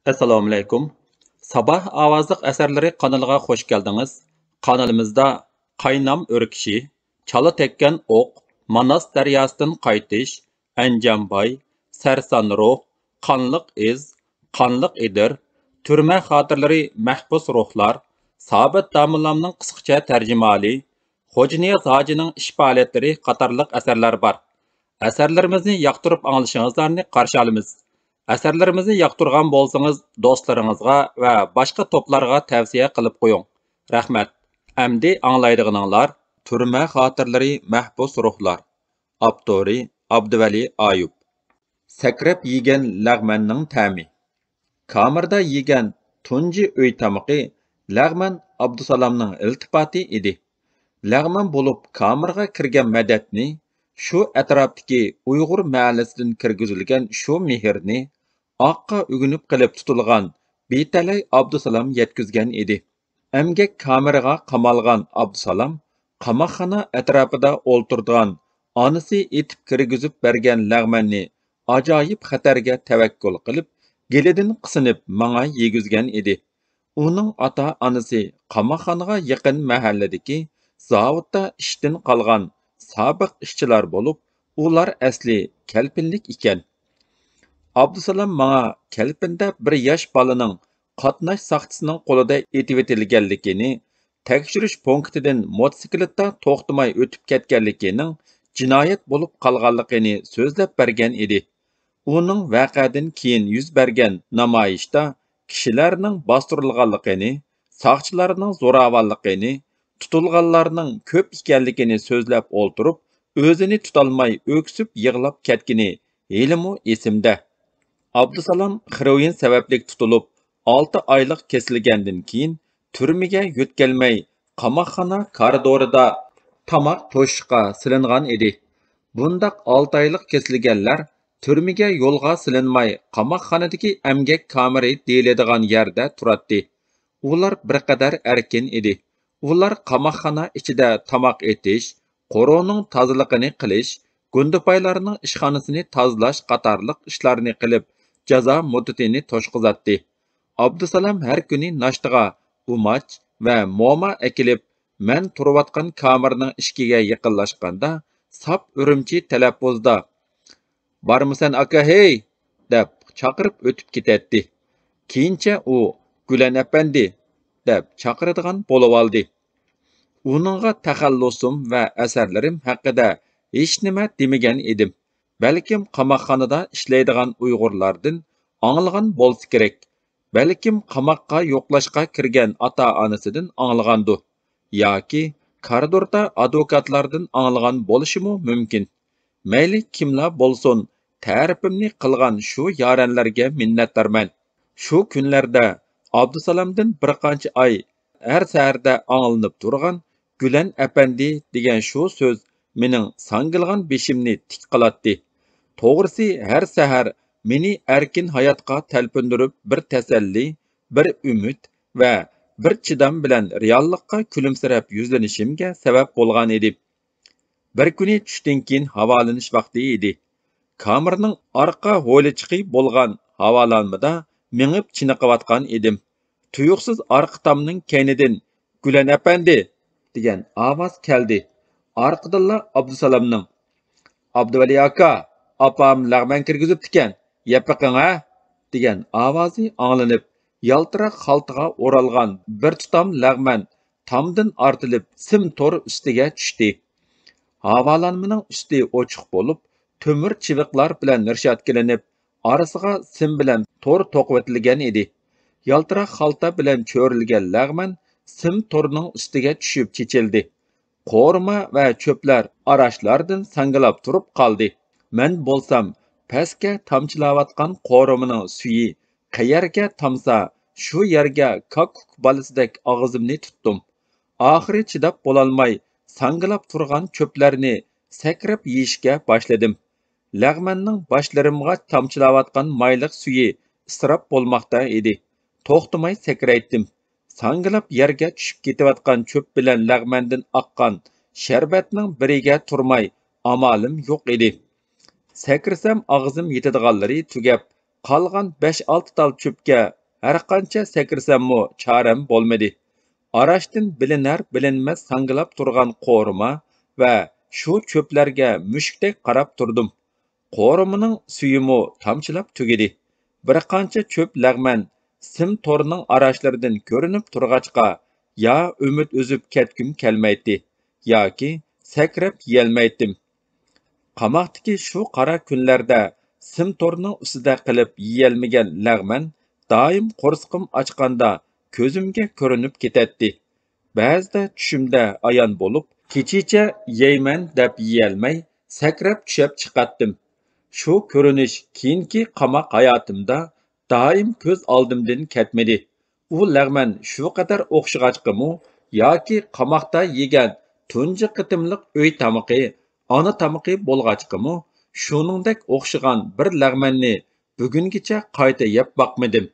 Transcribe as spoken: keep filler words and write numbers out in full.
ئەسسالامۇئەلەيكۇم. ساباھ ئاۋازلىق ئەسەرلىرى قانىلىغا خوش كەلدىڭىز. قانىلىمىزدا قاينام ئۆركىشى، چالا تەگكەن ئوق، ماناس دەرياسىدىن قايتىش، ئەنجانباي، سەرسان روھ، قانلىق ئىز، قانلىق ئېدىر، تۈرمە خاتىرىلىرى، مەھبۇس روھلار، سابىت داموللامنىڭ قىسقىچە تەرجىمىھالى، خوجانىياز ھاجىنىڭ ئىش پائالىيەتلىرى قاتارلىق ئەسەرلەر بار. ئەسەرلىرىمىزنى ياقتۇرۇپ ئاڭلىشىڭىزلارنى قارشى ئالىمىز. ئەسەرلىرىمىزنى ياقتۇرغان بولسىڭىز، دوستلىرىڭىزغا ۋە باشقا توپلارغا تەۋسىيە قىلىپ قويۇڭ. رەھمەت. ئەمدى ئاڭلايدىغىنىڭلار تۈرمە خاتىرىلىرى، مەھبۇس روھلار. ئاپتورى ئابدۇۋەلى ئايۇپ. سەكرەپ يېگەن لەغمەننىڭ تەمى. كامېردا يېگەن تۇنجى ئۆي تامىقى لەغمەن ئابدۇسالامنىڭ ئىلتىپاتى ئىدى. لەغمەن بولۇپ كامېرغا كىرگەن مەدەتنى، شۇ ئەتراپتىكى ئۇيغۇر مەھەللىسىدىن كىرگۈزۈلگەن شۇ مېھىرنى، ئاققا ئۆگىنىپ قېلىپ تۇتۇلغان بىتەلەي ئابدۇسالام يەتكۈزگەن ئىدى. ئەمگەك كامېرىغا قامالغان ئابدۇسالام قاماقخانا ئەتراپىدا ئولتۇرىدىغان ئانىسى ئېتىپ كىرگۈزۈپ بەرگەن لەغمەننى ئاجايىپ خەتەرگە تەۋەككۈل قىلىپ، گېلىدىن قىسىنىپ ماڭا يېگۈزگەن ئىدى. ئۇنىڭ ئاتا-ئانىسى قاماقخانىغا يېقىن مەھەللىدىكى زاۋۇتتا ئىشتىن قالغان سابىق ئىشچىلار بولۇپ، ئۇلار ئەسلى كەلپىنلىك ئىكەن. ئابدۇسالام ماڭا كەلپىندە بىر ياش بالىنىڭ قاتناش ساقچىسىنىڭ قولىدا ئېتىۋېتىلگەنلىكىنى، تەكشۈرۈش پونكىتىدىن موتوسىكلىتتا توختىماي ئۆتۈپ كەتكەنلىكىنىڭ جىنايەت بولۇپ قالغانلىقىنى سۆزلەپ بەرگەن ئىدى. ئۇنىڭ ۋەقەدىن كېيىن يۈز بەرگەن نامايىشتا كىشىلەرنىڭ باستۇرۇلغانلىقىنى، ساقچىلارنىڭ زوراۋانلىقىنى، تۇتۇلغانلارنىڭ كۆپ ئىكەنلىكىنى سۆزلەپ ئولتۇرۇپ، ئۆزىنى تۇتالماي ئۆكسۈپ يىغلاپ كەتكىنى ھېلىمۇ ئېسىمدە. ئابدۇسالام خېروئىن سەۋەبلىك تۇتۇلۇپ، ئالتە ئايلىق كېسىلگەندىن كېيىن، تۈرمىگە يۆتكەلمەي، قاماقخانا كارىدورىدا تاماق توشۇشقا سېلىنغان ئىدى. بۇنداق ئالتە ئايلىق كېسىلگەنلەر تۈرمىگە يولغا سېلىنماي، قاماقخانىدىكى ئەمگەك كامېرى دېيىلىدىغان يەردە تۇراتتى. ئۇلار بىر قەدەر ئەركىن ئىدى. ئۇلار قاماقخانا ئىچىدە تاماق ئېتىش، قورۇنىڭ تازىلىقىنى قىلىش، گۇندىپايلارنىڭ ئىشخانىسىنى تازىلاش قاتارلىق ئىشلارنى قىلىپ، جازا مۇددىتىنى توشقۇزاتتى. ئابدۇسالام ھەر كۈنى ناشتىغا ئۇماچ ۋە موما ئەكېلىپ، مەن تۇرۇۋاتقان كامېرنىڭ ئىشىكىگە يېقىنلاشقاندا، ساپ ئۈرۈمچى تەلەپپۇزدا، «بارمۇسەن، ئاكا ھېي؟» دەپ چاقىرىپ ئۆتۈپ كېتەتتى. كېيىنچە ئۇ، «گۈلەن ئەپەندى» دەپ چاقىرىدىغان بولۇۋالدى. ئۇنىڭغا تەخەللۇسۇم ۋە ئەسەرلىرىم ھەققىدە ھېچنېمە دېمىگەن ئىدىم. بەلكىم قاماقخانىدا ئىشلەيدىغان ئۇيغۇرلاردىن ئاڭلىغان بولسا كېرەك. بەلكىم قاماققا يوقلاشقا كىرگەن ئاتا-ئانىسىدىن ئاڭلىغاندۇ. ياكى كارىدوردا ئادۋوكاتلاردىن ئاڭلىغان بولۇشىمۇ مۇمكىن. مەيلى كىملا بولسۇن، تەرىپىمنى قىلغان شۇ يارەنلەرگە مىننەتدارمەن. شۇ كۈنلەردە ئابدۇسالامدىن بىر قانچە ئاي ھەر سەھەردە ئاڭلىنىپ تۇرغان «گۈلەن ئەپەندى» دېگەن شۇ سۆز مېنىڭ ساڭگىلىغان بېشىمنى تىك قىلاتتى. توغرىسى، ھەر سەھەر مېنى ئەركىن ھاياتقا تەلپۈندۈرۈپ، بىر تەسەللى، بىر ئۈمىد ۋە بىر چىدام بىلەن رېئاللىققا كۈلۈمسىرەپ يۈزلىنىشىمگە سەۋەب بولغان ئىدى. بىر كۈنى چۈشتىن كېيىن ھاۋالىنىش ۋاقتى ئىدى. كامېرنىڭ ئارقا ھويلىچىقى بولغان ھاۋالانمىدا مېڭىپ چېنىقىۋاتقان ئىدىم. تۇيۇقسىز ئارقا تامنىڭ كەينىدىن «گۈلەن ئەپەندى» دېگەن ئاۋاز كەلدى. ئارقىدىنلا ئابدۇسالامنىڭ، «ئابدۇۋەلى ئاكا، ئاپام لەغمەن كىرگۈزۈپتىكەن، يەپ بېقىڭ ھە» دېگەن ئاۋازى ئاڭلىنىپ، يالتىراق خالتىغا ئورالغان بىر تۇتام لەغمەن تامدىن ئارتىلىپ سىم تور ئۈستىگە چۈشتى. ھاۋالانمىنىڭ ئۈستى ئوچۇق بولۇپ، تۆمۈر چىۋىقلار بىلەن رېشاتكىلىنىپ، ئارىسىغا سىم بىلەن تور توقۇۋېتىلگەن ئىدى. يالتىراق خالتا بىلەن چۆرۈلگەن لەغمەن سىم تورنىڭ ئۈستىگە چۈشۈپ چېچىلدى. قورۇما ۋە چۆپلەر ئاراچلاردىن ساڭگىلاپ تۇرۇپ قالدى. مەن بولسام پەسكە تامچىلاۋاتقان قورۇمىنىڭ سۈيى قەيەرگە تامسا، شۇ يەرگە كاككۇك بالىسىدەك ئاغزىمنى تۇتتۇم. ئاخىرى چىداپ بولالماي، ساڭگىلاپ تۇرغان چۆپلەرنى سەكرەپ يېيىشكە باشلىدىم. لەغمەننىڭ باشلىرىمغا تامچىلاۋاتقان مايلىق سۈيى ئىسراپ بولماقتا ئىدى. توختىماي سەكرەيتتىم. ساڭگىلاپ يەرگە چۈشۈپ كېتىۋاتقان چۆپ بىلەن لەغمەندىن ئاققان شەربەتنىڭ بىرىگە تۇرماي ئامالىم يوق ئىدى. سەكرىسەم ئاغزىم يېتىدىغانلىرى تۈگەپ، قالغان بەش-ئالتە تال چۆپكە ھەرقانچە سەكرىسەممۇ چارەم بولمىدى. ئاراشتىن بىلىنەر-بىلىنمەس ساڭگىلاپ تۇرغان قورۇما ۋە شۇ چۆپلەرگە مۈشۈكتەك قاراپ تۇردۇم. قورۇمىنىڭ سۈيىمۇ تامچىلاپ تۈگىدى. بىر قانچە چۆپ لەغمەن سىم تورنىڭ ئاراشلىرىدىن كۆرۈنۈپ تۇرغاچقا، يا ئۈمىد ئۈزۈپ كەتكۈم كەلمەيتتى، ياكى سەكرەپ يېيەلمەيتتىم. قاماقتىكى شۇ قارا كۈنلەردە سىم تورنىڭ ئۈستىدە قىلىپ يېيەلمىگەن لەغمەن دائىم قورسىقىم ئاچقاندا كۆزۈمگە كۆرۈنۈپ كېتەتتى. بەزىدە چۈشۈمدە ئايان بولۇپ، كېچىچە يەيمەن دەپ يېيەلمەي، سەكرەپ چۈشەپ چىقاتتىم. شۇ كۆرۈنۈش كېيىنكى قاماق ھاياتىمدا دائىم كۆز ئالدىمدىن كەتمىدى. ئۇ لەغمەن شۇ قەدەر ئوخشىغاچقىمۇ ياكى قاماقتا يېگەن تۇنجى قېتىملىق ئۆي تامىقى، ئانا تامىقى بولغاچقىمۇ، شۇنىڭدەك ئوخشىغان بىر لەغمەننى بۈگۈنگىچە قايتا يەپ باقمىدىم.